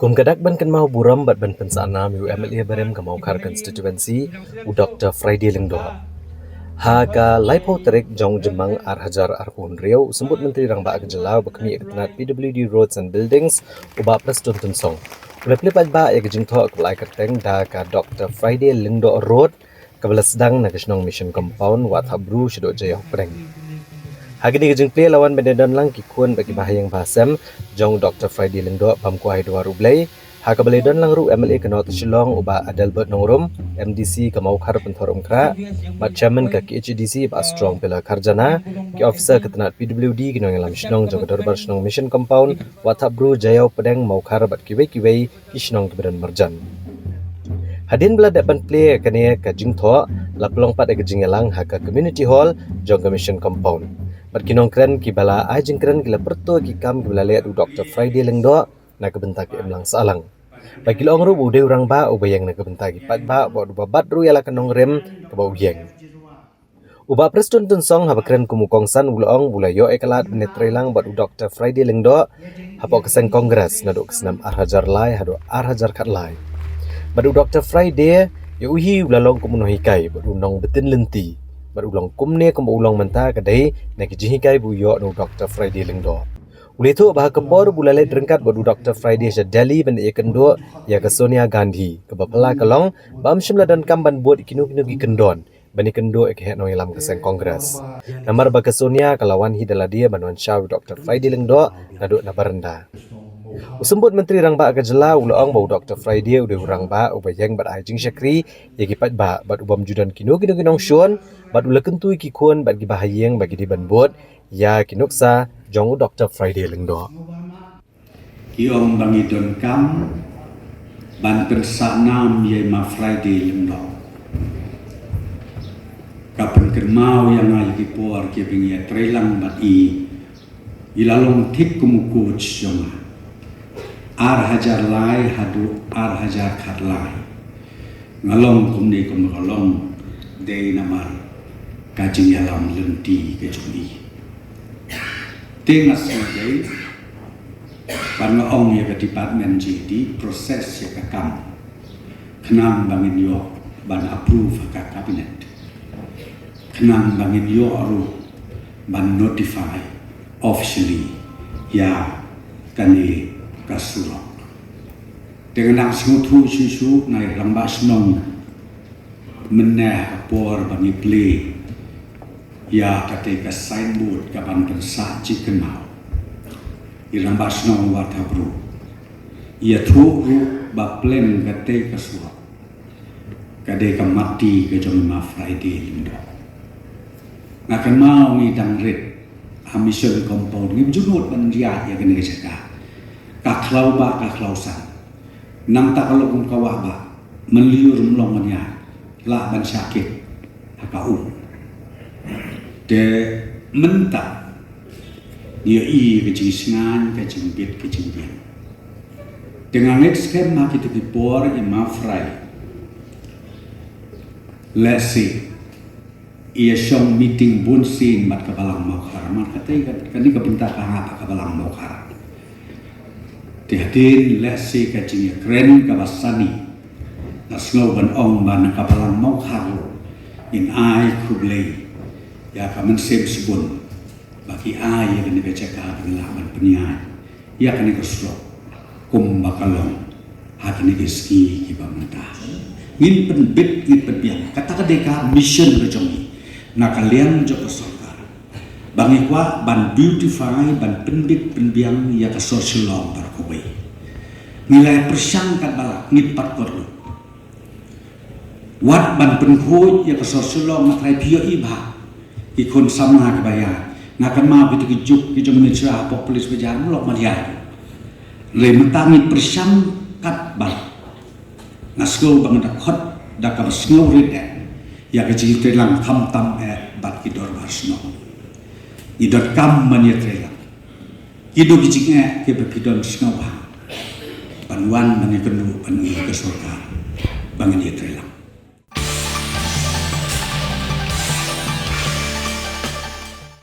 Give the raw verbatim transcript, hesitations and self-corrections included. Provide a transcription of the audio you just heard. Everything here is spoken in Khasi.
Kum ka dak ban kynmaw burom bad ban pynsah nam ïa u M L A barim ka Mawkhar constituency, u Doktor Friday Lyngdoh. Ha ka laiphew tarik jong u Jymmang ar hajar arphew hynriew, u Symbud Myntri Rangbah ka jylla uba khmih ïa ka tnat P W D Roads and Buildings, u Bah Prestone Tynsong, u la plie paidbah ïa ka jingthoh kaba la ai kyrteng da ka Doktor Friday Lyngdoh Road, kaba la sdang na ka shnong Mission Compound, Wahthapbru, shaduh Jaïaw Pdeng. Ha kane ka jingplie la wan ban ïadon lang ki khun bad ki bahaïing bahasem jong u Doktor Friday Lyngdoh bam kwah ïa duwar U Blei, ha kaba la ïadon lang ruh u M L A ka North Shillong u Bah Adelbert Nongrum, M D C ka Mawkhar Pynthorumkhrah, bad Chairman ka K H A D C Bah Strong Pillar Kharjana, ki officer ka tnat P W D, ki nongïalam shnong jong ka Dorbar Shnong Mission Compound, Wahthapbru, Jaïaw Pdeng, Mawkhar bad kiwei kiwei ki shnong kiba don marjan. Hadien ba la dep ban plie kane ka jingthoh, la pynlong pat ïa ka jingïalang ha ka Community Hall jong ka Mission Compound. Bad ki nongkren kiba la ai jingkren ki la pyrto ïa ki kam kiba la leh da u Doktor Friday Lyngdoh na ka bynta ka imlang sahlang. Bad ki la ong ruh ba u dei u rangbah uba ïeng na ka bynta ki paidbah bad uba bat ruh ïa la ka nongrim kaba u ïeng. U Bah Prestone Tynsong haba kren kum u kongsan u la ong ba u la ïoh ïa ka lad ban ïatreilang bad u Doktor Friday Lyngdoh hapoh ka seng Congress naduh ka snem ar hajar lai haduh ar hajar khatlai. Bad u Doktor Friday, ïa u hi u la long kum u nonghikai bad u nongbtin lynti. Bad u long kumne kumba u long mynta ka dei na ki jinghikai ba u ïoh na u Doktor Friday Lyngdoh. U la ïathuh ba ha ka por ba u la leit ryngkat bad u Doktor Friday sha Delhi ban ïakynduh ïa ka Sonia Gandhi, kaba phylla ka long ba ym shym la donkam ban bud ïa kino kino ki kyndon ban ïakynduh ïa ka heh nongïalam ka seng Congress. Namar ba ka Sonia ka la wan hi da lade ban wan shaw ïa u Doktor Friday Lyngdoh naduh na baranda. U Symbud Myntri Rangbah ka jylla u la ong ba u Doktor Friday u dei u rangbah uba ïeng bad ai jingshakri ïa ki paidbah bad u bym ju don kino kino ki nongshun, bad u la kyntu ïa ki khun bad ki bahaïing ba ki dei ban bud ïa ki nuksa jong u Doktor Friday Lyngdoh. Ki ong ba ngi donkam ban pynsah nam ïa i Ma Friday Lyngdoh. Ka pynkynmaw ïa nga ïa ki por kiba ngi ïatreilang bad i, i la long thik kum u coach jong nga. Ar hajar lai haduh ar hajar khatlai. Nga long kumne kumba ka long dei namar ka jingïalam lynti ka jong i. Te nga sngewdei ban nga ong ïa ka department jong i, process ïa ka kam khnang ba ngin ïoh ban approve ha ka cabinet, khnang ba ngin ïoh ruh ban notify officially ïa kane ka surok. Te nga dang sngewthuh shuh shuh na i rangbah shnong mynne ha ka por ba ngi plie ïa katei ka signboard kaban pynsah jingkynmaw. I rangbah shnong Wahthapbru i ïathuh ruh ba pleng katei ka surok ka dei ka mati ka jong i Ma Friday Lyngdoh. Nga kynmaw ngi dang rit ha Mission Compound, ngim ju nud ban ïaid ïa kane ka jaka. Ka khlaw bah, ka khlaw san. Nangta ka long kum ka wah bah, mynlei ym long ban ïaid, lah ban shah kit ha ka um. Te mynta ngi ïohi ka jingsngewbha, ka jingbit, ka jingbiang. Te nga ngeit skhem ha kito ki por i Ma Fri, lehse i ïa shong meeting bun sien bad ka Balang Mawkhar, namar katei ka, kane ka bynta ka hap ha ka Balang Mawkhar. Te hadien lehse ka jingïakren kaba sani, nga sngew ban ong ba na ka Balang Mawkhar ruh ngin ai khublei ïa ka mynsiem shibun ba ki ai ïa kane ka jaka ba ngin lah ban pynïaid ïa kane ka surok kumba ka long ha kine ki sngi kiba mynta. Ngin pynbit, ngin pynbiang. Kata ka dei ka mission ka jong ngi na ka liang jong ka sorkar, ba ngi kwah ban beautify, ban pynbit pynbiang ïa ka sor Shillong baroh kawei. Ngi la pyrshang katba lah, ngin pat kot lut. Wat ban pynkhuid ïa ka sor Shillong, nga trai phi ïohi bha ki khun samla kiba ïaid. Nga kynmaw kito ki juk ki jong ngi sha hapoh Police Bazar, ym lok ban ïaid. Hynrei mynta ngi pyrshang katba lah. Nga sngew ba nga da khot da kaba sngewrit eh ïa ka jingïatreilang, khamtam eh bad ki dorbar shnong. Ngi donkam ban ïatreilang. Kino ki jingeh kiba phi don, sngewbha ban wan ban ïakynduh bad ngi ka sorkar ba ngin ïatreilang.